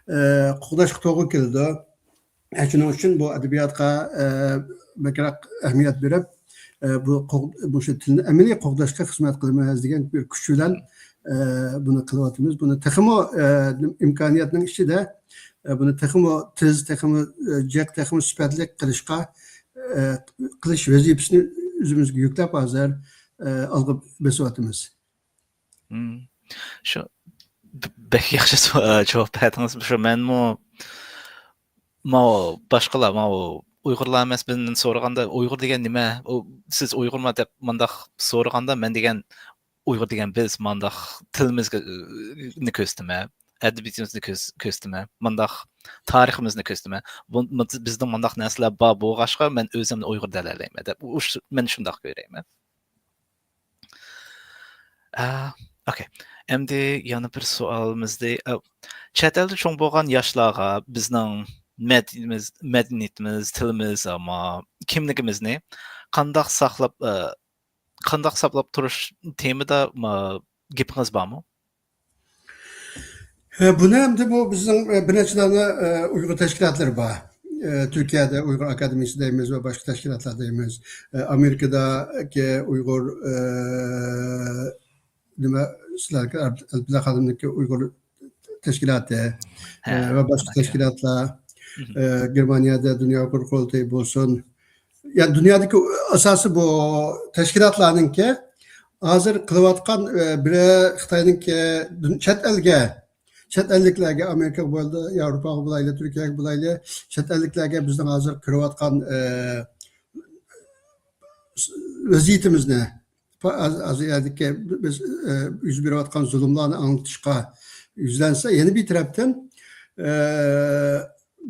ئە، قوغداشقا توغرا كېلىدۇ. ئە، شۇنىڭ ئۈچۈن بۇ ئەدەبىياتقا، ئە، بەكرەك ئەھمىيەت بېرىپ، ئە، بۇ قوغ-، مۇشۇ تىلنى ئەمەلىي قوغداشقا خىزمەت قىلىمىز دېگەن بىر كۈچ بىلەن، ئە، بۇنى قىلىۋاتىمىز. بۇنى تېخىمۇ، ئە، ئىمكانىيەتنىڭ ئىچىدە، ئە، بۇنى تېخىمۇ تېز، تېخىمۇ، ئە، جىق، تېخىمۇ سۈپەتلىك قىلىشقا، ئە، قىلىش ۋەزىپىسىنى ئۆزىمىزگە يۈكلەپ، ھازىر، ئە، ئالغا بېسىۋاتىمىز. مم. شۇ ب-، بەك ياخشى سو-، جاۋاب بەردىڭىز. شۇ مەنمۇ ماۋۇ باشقىلار، ماۋۇ ئۇيغۇرلار ئەمەس، بىزدىن سورىغاندا، «ئۇيغۇر دېگەن نېمە؟ ئۇ، سىز ئۇيغۇرما؟» دەپ مانداق سورىغاندا، مەن دېگەن، «ئۇيغۇر دېگەن بىز، مانداق تىلىمىزنى كۆرسىتىمەن، ئەدەبىياتىمىزنى كۆرس-، كۆرسىتىمەن، مانداق تارىخىمىزنى كۆرسىتىمەن. بۇ، بۇ، بىزنىڭ مانداق نەرسىلەر بار بولغاچقا، مەن ئۆزۈمنى ئۇيغۇر دېيەلەيمەن» دەپ، ئۇ، مەن شۇنداق كۆرەيمەن. ئە، ئوكەي. ئەمدى يەنە بىر سوئالىمىزدى. ئە، چەت ئەلدە چوڭ بولغان ياشلارغا بىزنىڭ مەدەنىيىتىمىز، مەدەنىيىتىمىز، تىلىمىز، ئەمما كىملىكىمىزنى قانداق ساقلاپ، ئە، قانداق ساقلاپ تۇرۇش تېمىدا، ئە، گېپىڭىز بارمۇ؟ ئە، بۇنى ئەمدى بۇ بىزنىڭ، ئە، بىر نەچچە دانە، ئە، ئۇيغۇر تەشكىلاتلىرى بار. ئە، تۈركىيەدە ئۇيغۇر ئاكادېمىيىسى دەيمىز ۋە باشقا تەشكىلاتلار دەيمىز. ئە، ئامېرىكىدىكى ئۇيغۇر، ئە، نېمە، سىلەرگە ئەلپىزا خانىمنىڭكى ئۇيغۇر تەشكىلاتى، ھە، ئە، ۋە باشقا تەشكىلاتلار، ئە، گېرمانىيەدە دۇنيا ئۇيغۇر قۇرۇلتىيى بولسۇن، يەنى دۇنيادىكى ئاساسىي بۇ تەشكىلاتلارنىڭكى ھازىر قىلىۋاتقان، ئە، بىرى خىتاينىڭكى دۇن-، چەت ئەلگە، چەت ئەللىكلەرگە، ئامېرىكىغا بولدى، ياۋروپاغا بولايلى، تۈركىيەگە بولايلى، چەت ئەللىكلەرگە بىزنىڭ ھازىر كۆرۈۋاتقان، ئە، ۋەزىيىتىمىزنى، پا-، ئاز-، ئاز-، يەردىكى بىز، ئە، يۈز بېرىۋاتقان زۇلۇملارنى ئاڭلىتىشقا يۈزلەنسە، يەنە بىر تەرەپتىن، ئە،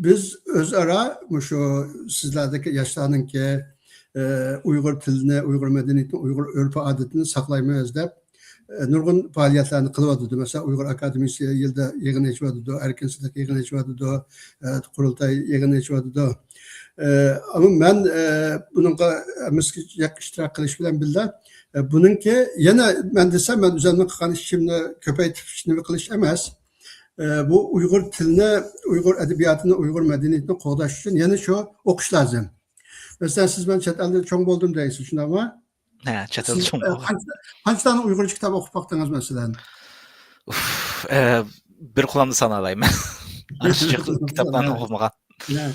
بىز ئۆزئارا مۇشۇ سىزلەردىكى ياشلارنىڭكى، ئە، ئۇيغۇر تىلىنى، ئۇيغۇر مەدەنىيىتىنى، ئۇيغۇر ئۆرپ-ئادىتىنى ساقلايمىز دەپ، ئە، نۇرغۇن پائالىيەتلەرنى قىلىۋاتىدۇ. مەسىلەن، ئۇيغۇر ئاكادېمىيىسى يىلدا يىغىن ئېچىۋاتىدۇ، ئەركىن سىدىق يىغىن ئېچىۋاتىدۇ، ئە، قۇرۇلتاي يىغىن ئېچىۋاتىدۇ. ئە، ئەمما مەن، ئە، بۇنىڭغا ھەممىسىگە يەك ئىشتىراك قىلىش بىلەن بىللە، ئە، بۇنىڭكى يەنە مەن دېسەم، مەن ئۆزۈمنىڭ قىلغان ئىشىمنى كۆپەيتىپ نېمە قىلىش ئەمەس. ئە، بۇ ئۇيغۇر تىلىنى، ئۇيغۇر ئەدەبىياتىنى، ئۇيغۇر مەدەنىيىتىنى قوغداش ئۈچۈن يەنە شۇ ئوقۇش لازىم. مەسىلەن، سىز مەن چەت ئەلدە چوڭ بولدۇم دەيسىز، شۇنداقمۇ؟ ھە، چەت ئەلدە سىز، چوڭ ئە، بولغان. قانچە، قانچە دانە ئۇيغۇرچە كىتاب ئوقۇپ باقتىڭىز، مەسىلەن؟ ئۇف، ئە، بىر قولۇمدا سانالايمەن. ئانچە جىق كىتابلارنى ئوقۇمىغان. ھە.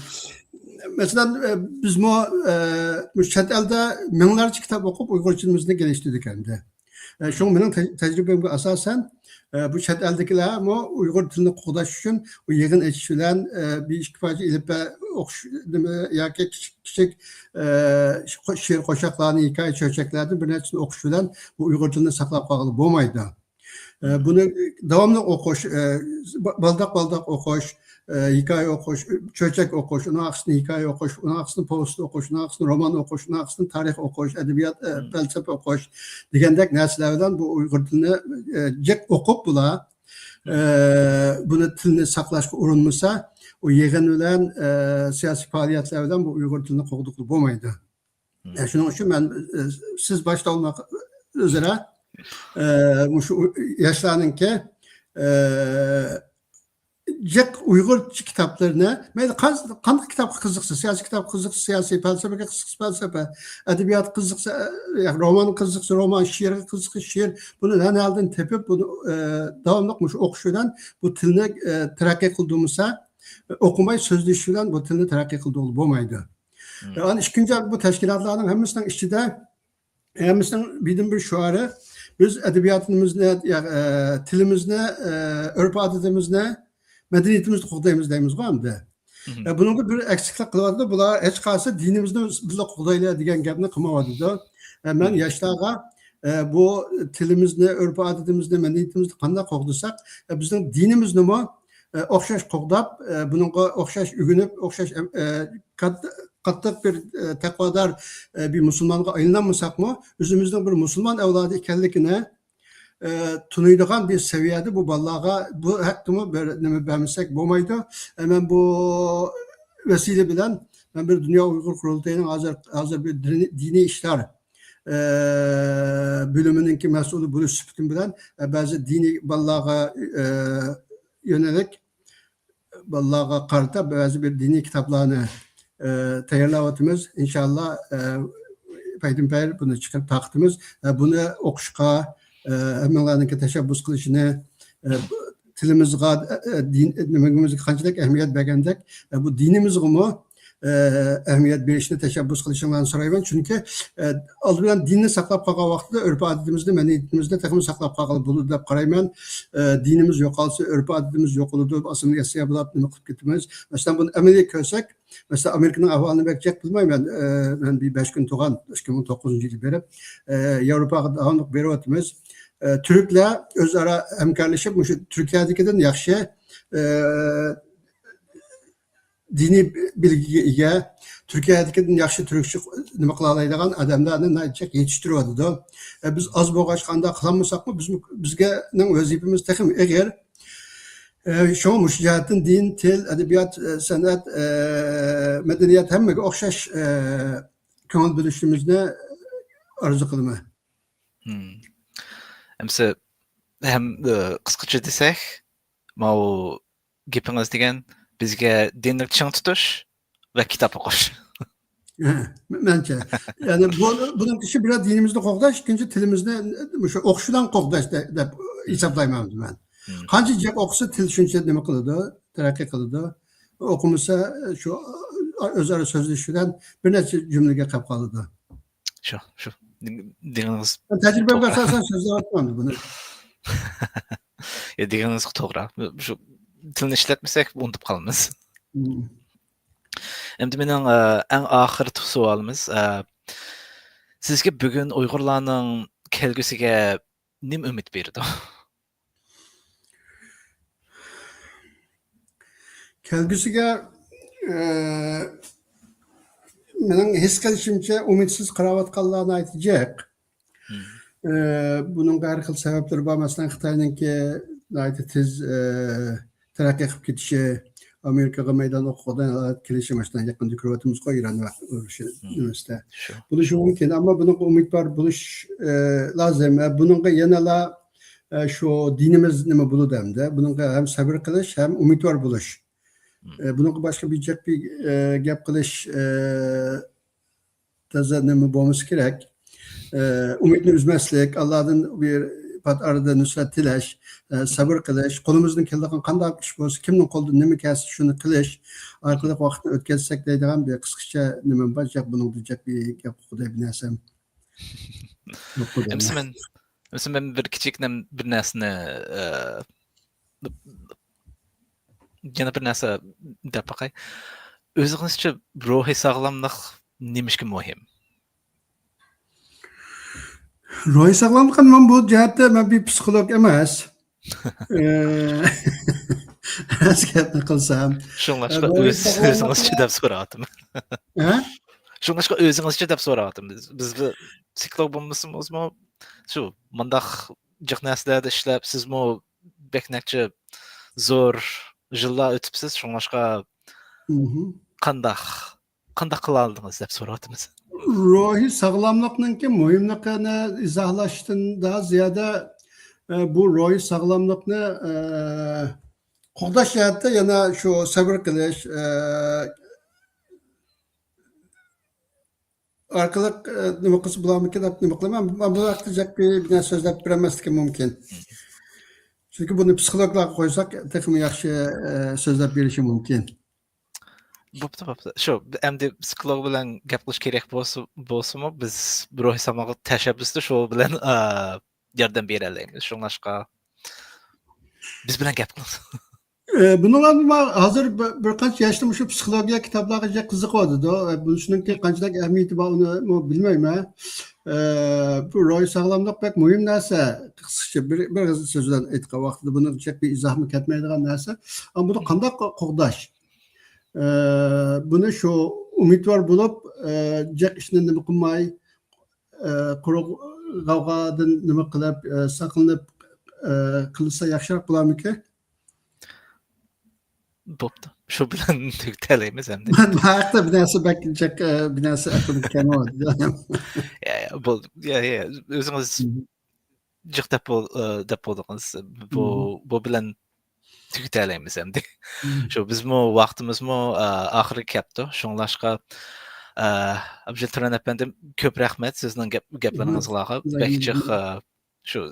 مەسىلەن، ئە، بىزمۇ، ئە، مۇشۇ چەت ئەلدە مىڭلارچە كىتاب ئوقۇپ، ئۇيغۇرچىمىزنى گېلىشتۈردۇق ئەمدى. ئە، شۇڭا مېنىڭ تەج-، تەجرىبەمگە ئاساسەن، ئە، بۇ چەت ئەلدىكىلەرمۇ ئۇيغۇر تىلىنى قوغداش ئۈچۈن بۇ يىغىن ئېچىش بىلەن، ئە، بىر ئىككى پارچە ئېلىپبە ئوقۇش، نېمە، ياكى كىچىك، كىچىك، ئە، شېئىر قوشاقلارنى، ھېكايە چۆچەكلەردىن بىر نەچچىسىنى ئوقۇش بىلەن بۇ ئۇيغۇر تىلىنى ساقلاپ قالغىلى بولمايدۇ. ئە، بۇنى داۋاملىق ئوقۇش، ئە، با-، بالداق-بالداق ئوقۇش، ئە، ھېكايە ئوقۇش، چۆچەك ئوقۇش، ئۇنىڭ ئارقىسىدىن ھېكايە ئوقۇش، ئۇنىڭ ئارقىسىدىن پوۋېست ئوقۇش، ئۇنىڭ ئارقىسىدىن رومان ئوقۇش، ئۇنىڭ ئارقىسىدىن تارىخ ئوقۇش، ئەدەبىيات، ئە، پەلسەپە ئوقۇش دېگەندەك نەرسىلەر بىلەن بۇ ئۇيغۇر تىلىنى، ئە، جىق ئوقۇپ بۇلار، ئە، بۇنى تىلنى ساقلاشقا ئۇرۇنمىسا، ئۇ يىغىن بىلەن، ئە، سىياسىي پائالىيەتلەر بىلەن بۇ ئۇيغۇر تىلىنى قوغدىغىلى بولمايدۇ. ئە، شۇنىڭ ئۈچۈن مەن، ئە، سىز باشتا ئولماق ئۆزرە، ئە، مۇشۇ ياشلارنىڭكى، ئە، جىق ئۇيغۇرچە كىتابلىرىنى، مەيلى قان-، قانداق كىتابقا قىزىقسا، سىياسىي كىتابقا قىزىقسا، سىياسىي، پەلسەپىگە قىزىقسا، پەلسەپە، ئەدەبىياتقا قىزىقسا، ئە، رومانغا قىزىقسا، رومان، شېئىرغا قىزىقسا، شېئىر، بۇنى ھەر ھالدىن تېپىپ، بۇنى، ئە، داۋاملىق مۇشۇ ئوقۇش بىلەن بۇ تىلنى، ئە، تەرەققىي قىلدۇرمىسا، ئوقۇماي سۆزلىشىش بىلەن بۇ تىلنى تەرەققىي قىلدۇرغىلى بولمايدۇ. ئانا ئىككىنچى، بۇ تەشكىلاتلارنىڭ ھەممىسىنىڭ ئىچىدە، ھەممىسىنىڭ بىردىنبىر شوئارى، بىز ئەدەبىياتىمىزنى، يا، ئە، تىلىمىزنى، ئە، ئۆرپ-ئادىتىمىزنى، مەدەنىيىتىمىزنى قوغدايمىز دەيمىزغۇ ئەمدى. ئە، بۇنىڭدا بىر ئەكسىكلىك قىلىۋاتىدۇ. بۇلار ھېچقايسى دىنىمىزنى بىللە قوغدايلى دېگەن گەپنى قىلمايۋاتىدۇ. ئە، مەن ياشلارغا، ئە، بۇ تىلىمىزنى، ئۆرپ-ئادىتىمىزنى، مەدەنىيىتىمىزنى قانداق قوغدىساق، ئە، بىزنىڭ دىنىمىزنىمۇ، ئە، ئوخشاش قوغداپ، ئە، بۇنىڭغا ئوخشاش ئۆگىنىپ، ئوخشاش، ئە، قات-، قاتتىق بىر، ئە، تەقۋادار، ئە، بىر مۇسۇلمانغا ئايلىنالمىساقمۇ، ئۆزىمىزنىڭ بىر مۇسۇلمان ئەۋلادى ئىكەنلىكىنى، ئە، تونۇيدىغان بىر سەۋىيەدە بۇ بالىلارغا بۇ ھەقتىمۇ بىر نېمە بەرمىسەك بولمايدۇ. ئە، مەن بۇ ۋەسىلە بىلەن مەن بىر دۇنيا ئۇيغۇر قۇرۇلتىيىنىڭ ھازىر، ھازىر بىر دىنىي، دىنىي ئىشلار، ئە، بۆلۈمىنىڭكى مەسئۇلى بولۇش سۈپىتىم بىلەن، ئە، بەزى دىنىي بالىلارغا، ئە، يۆنىلىك بالىلارغا قارىتا بەزى بىر دىنىي كىتابلارنى، ئە، تەييارلاۋاتىمىز. ئىنشاللا، ئە، پەيدىنپەيىر بۇنى چىقىرىپ تارقىتىمىز. ئە، بۇنى ئوقۇشقا، ئە، ھەممىڭلارنىڭكى تەشەببۇس قىلىشىنى، ئە، تىلىمىزغا، ئە، ئە، دىن، نېمىمىزگە قانچىلىك ئەھمىيەت بەرگەندەك، ئە، بۇ دىنىمىزغىمۇ، ئە، ئەھمىيەت بېرىشنى تەشەببۇس قىلىشىڭلارنى سورايمەن. چۈنكى، ئە، ئالدى بىلەن دىننى ساقلاپ قالغان ۋاقتىدا ئۆرپ-ئادىتىمىزنى، مەدەنىيىتىمىزنى تېخىمۇ ساقلاپ قالغىلى بولىدۇ دەپ قارايمەن. ئە، دىنىمىز يوقالسا، ئۆرپ-ئادىتىمىز يوقىلىدۇ، ئاسسىمىلياتسىيە بولۇپ نېمە قىلىپ كېتىمىز. مەسىلەن، بۇنى ئەمەلىي كۆرسەك، مەسىلەن، ئامېرىكىنىڭ ئەھۋالىنى بەك جىق بىلمەيمەن. ئە، مەن بىر بەش كۈن تۇرغان، ئىككى مىڭ توققۇزىنچى يىلى بېرىپ، ئە، ياۋروپاغا داۋاملىق بېرىۋاتىمىز. ئە، تۈركلەر ئۆزئارا ھەمكارلىشىپ، مۇشۇ تۈركىيەدىكىدىن ياخشى، ئە، دىنىي بىلگىگە ئىگە، تۈركىيەدىكىدىن ياخشى تۈركچە نېمە قىلالايدىغان ئادەملەرنى ناھايىتى جىق يېتىشتۈرۈۋاتىدۇ. ئە، بىز ئاز بولغاچقا ئانداق قىلالمىساقمۇ، بىزمۇ، بىزگە، نىڭ ۋەزىپىمىز تېخىمۇ ئېغىر. ئە، شۇڭا مۇشۇ جەھەتتىن دىن، تىل، ئەدەبىيات، ئە، سەنئەت، ئە، مەدەنىيەت ھەممىگە ئوخشاش، ئە، كۆڭۈل بۆلۈشىمىزنى ئارزۇ قىلىمەن. ھىم. ئەمسە ھەم، ئە، قىسقىچە دېسەك، ماۋۇ گېپىڭىز دېگەن بىزگە دىننى چىڭ تۇتۇش ۋە كىتاب ئوقۇش. ھە، مەنچە. يەنى بۇ، بۇنىڭ ئىشى بىر دىنىمىزنى قوغداش، ئىككىنچى تىلىمىزنى مۇشۇ ئوقۇش بىلەن قوغداش دە-، دەپ ھېسابلايمەن مەن. ھىم. قانچە جىق ئوقۇسا تىل شۇنچە نېمە قىلىدۇ، تەرەققىي قىلىدۇ. ئوقۇمىسا شۇ ئۆزئارا سۆزلىشىش بىلەن بىر نەچچە جۈملىگە قېلىپ قالىدۇ. شۇ، شۇ. دېگىنىڭىز تەجرىبەمگە توغرا. ئاساسەن سۆزلەۋاتىمەن بۇنى. يا، دېگىنىڭىز توغرا. شۇ تىلنى ئىشلەتمىسەك ئۇنتۇپ قالىمىز. مم. ئەمدى مېنىڭ، ئە، ئەڭ ئاخىرقى سوئالىمىز، ئە، سىزگە بۈگۈن ئۇيغۇرلارنىڭ كەلگۈسىگە نېمە ئۈمىد بېرىدۇ؟ كەلگۈسىگە، ئە، مېنىڭ ھېس قىلىشىمچە، ئۈمىدسىز قاراۋاتقانلار ناھايىتى جىق. مم. ئە، بۇنىڭغا ھەر خىل سەۋەبلىرى بار. مەسىلەن، خىتاينىڭكى ناھايىتى تېز، ئە، تەرەققىي قىلىپ كېتىشى، ئامېرىكىغا مەيدان ئوقۇغۇدەك ھالەتكە كېلىشى، مانا شۇنداق يېقىندا كۆرۈۋاتىمىزغۇ، ئىران ۋە ئۇرۇشى مم. نېمىسىدە. شۇ. بولۇشى مۇمكىن، ئەمما بۇنىڭغا ئۈمىدۋار بولۇش، ئە، لازىم. ئە، بۇنىڭغا يەنىلا، ئە، شۇ دىنىمىز نېمە بولىدۇ ئەمدى. بۇنىڭغا ھەم سەۋر قىلىش، ھەم ئۈمىدۋار بولۇش. مم. ئە، بۇنىڭغا باشقا بىر جىق بىر، ئە، گەپ قىلىش، ئە، تازا نېمە بولمىسا كېرەك. ئە، ئۈمىدنى ئۈزمەسلىك، ئاللادىن بىر پات ئارىدا نۇسرەت تىلەش، ئە، سەۋر قىلىش، قولىمىزدىن كېلىدىغان قانداق ئىش بولسا، كىمنىڭ قولىدىن نېمە كەلسە، شۇنى قىلىش ئارقىلىق ۋاقىتنى ئۆتكۈزسەك دەيدىغان بىر قىسقىچە نېمەم بار. جىق بۇنىڭدا جىق بىر گەپ قىلغۇدەك بىر نەرسەم يوق بۇ ئەمسە دەمدە. مەن، ئەمسە مەن بىر كىچىك نەم-، بىر نەرسىنى، ئە، يەنە بىر نەرسە دەپ باقاي. ئۆزىڭىزچە روھىي ساغلاملىق نېمىشقا مۇھىم؟ روھىي ساغلاملىق، مەن بۇ جەھەتتە مەن بىر پسىخولوگ ئەمەس. ئە، راست گەپنى قىلسام، شۇڭلاشقا روھىي ئۆز-، ئۆزىڭىزچە دەپ سوراۋاتىمەن. ھە؟ شۇڭلاشقا ئۆزىڭىزچە دەپ سوراۋاتىمەن. بىز، بىز بىر پسىخولوگ بولمىسىمىزمۇ، شۇ مۇنداق جىق نەرسىلەردە ئىشلەپ، سىزمۇ بەك نەچچە زور يىللار ئۆتۈپسىز. شۇڭلاشقا مهم. قانداق، قانداق قىلالىدىڭىز دەپ سوراۋاتىمىز. روھىي ساغلاملىقنىڭكى مۇھىملىقىنى ئىزاھلاشتىن دا زىيادە، ئە، بۇ روھىي ساغلاملىقنى، ئە، قوغداش جەھەتتە يەنە شۇ سەۋر قىلىش، ئە، ئارقىلىق، ئە، نېمە قىلسا بولارمىكىن دەپ نېمە قىلىمەن. مەن بۇ ھەقتە جىق بىر، بىر نەرسە سۆزلەپ بېرەلمەسلىكىم مۇمكىن. چۈنكى بۇنى پسىخولوگلارغا قويساق تېخىمۇ ياخشى، ئە، سۆزلەپ بېرىشى مۇمكىن. بوپتۇ، بوپتۇ. شۇ، ئەمدى پسىخولوگ بىلەن گەپ قىلىش كېرەك بولسا، بولسىمۇ، بىز روھىي ساغلاملىق تەشەببۇسىدا شۇ بىلەن، ئا، ياردەم بېرەلەيمىز. شۇڭلاشقا بىز بىلەن گەپ قىلىڭ. ئە، بۇنىڭغا مانا ھازىر بىر، بىر قانچە ياشتا مۇشۇ پسىخولوگىيە كىتابلارغا جىق قىزىقىۋاتىدۇ. ئە، بۇنىڭكى قانچىلىك ئەھمىيىتى بار، ئۇنىمۇ بىلمەيمەن. ئە، بۇ روھىي ساغلاملىق بەك مۇھىم نەرسە. قىسقىچە بىر، بىر ئېغىز سۆز بىلەن ئېيتقان ۋاقتىدا بۇنىڭغا جىق بىر ئىزاھمۇ كەتمەيدىغان نەرسە. ئەمما بۇنى قانداق قوغداش؟ ئە، بۇنى شۇ ئۈمىدۋار بولۇپ، ئە، جىق ئىشنى نېمە قىلماي، ئە، قۇرۇق غەۋغادىن نېمە قىلىپ، ئە، ساقلىنىپ، ئە، قىلسا ياخشىراق بولارمىكىن؟ بوپتۇ. شۇ بىلەن تۈگىتەلەيمىز ئەمدى. مەن بۇ ھەقتە بىر نەرسە بەك جىق، ئە، بىر نەرسە ئەقلىمگە كەلمەيۋاتىدۇ. يا، يا، بولدى. يا، يا، ئۆزىڭىز مم. جىق دەپ بول-، ئە، دەپ بولدىڭىز. بۇ، مم. بۇ بىلەن تۈگىتەلەيمىز ئەمدى. مم. شۇ بىزمۇ ۋاقتىمىزمۇ، ئە، ئاخىرىغا كەپتۇ. شۇڭلاشقا، ئە، ئابجىل تۇران ئەپەندىم، كۆپ رەھمەت سىزنىڭ گەپ-، گەپلىرىڭىزغا. بەك جىق، ئە، شۇ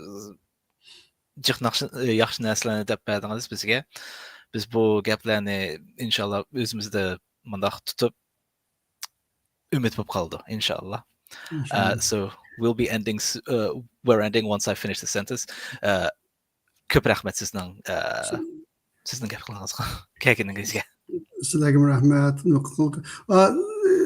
جىق ناخشا-، ياخشى نەرسىلەرنى دەپ بەردىڭىز بىزگە. بىز بۇ گەپلەرنى ئىنشاللا ئۆزىمىزدە مۇنداق تۇتۇپ، ئۈمىد بولۇپ قالىدۇ، ئىنشاللا. ئىنشاللا. Uh, so we'll be ending s-, uh, we're ending once I finish the sentence. Uh, كۆپ رەھمەت سىزنىڭ، uh، سىزنىڭ گەپ قىلغىنىڭىزغا، كەلگىنىڭىزگە. سىلەرگىمۇ رەھمەت. ئا،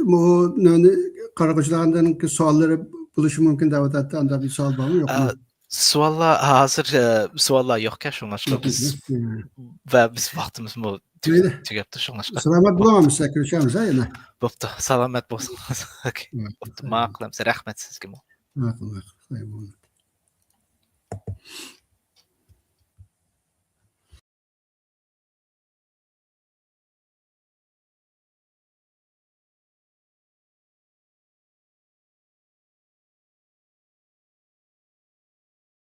بۇ نۆۋەتتە قارىغۇچىلارنىڭكى سوئاللىرى بولۇشى مۇمكىن دەۋاتاتتى. ئانداق بىر سوئال بارمۇ، يوقمۇ؟ ئا، سوئاللار ھازىر، ئە، سوئاللار يوقكەن، شۇڭلاشقا بىز ۋە بىز ۋاقتىمىزمۇ تۈگ-، تۈگەپتۇ، شۇڭلاشقا. سالامەت بولۇڭ، ئەمىسە كۆرۈشەرمىز، ھە، يەنە. بوپتۇ، سالامەت بولسىڭىز. ئوكەي. بوپتۇ، ماقۇل، ئەمىسە رەھمەت سىزگىمۇ. ماقۇل، ماقۇل.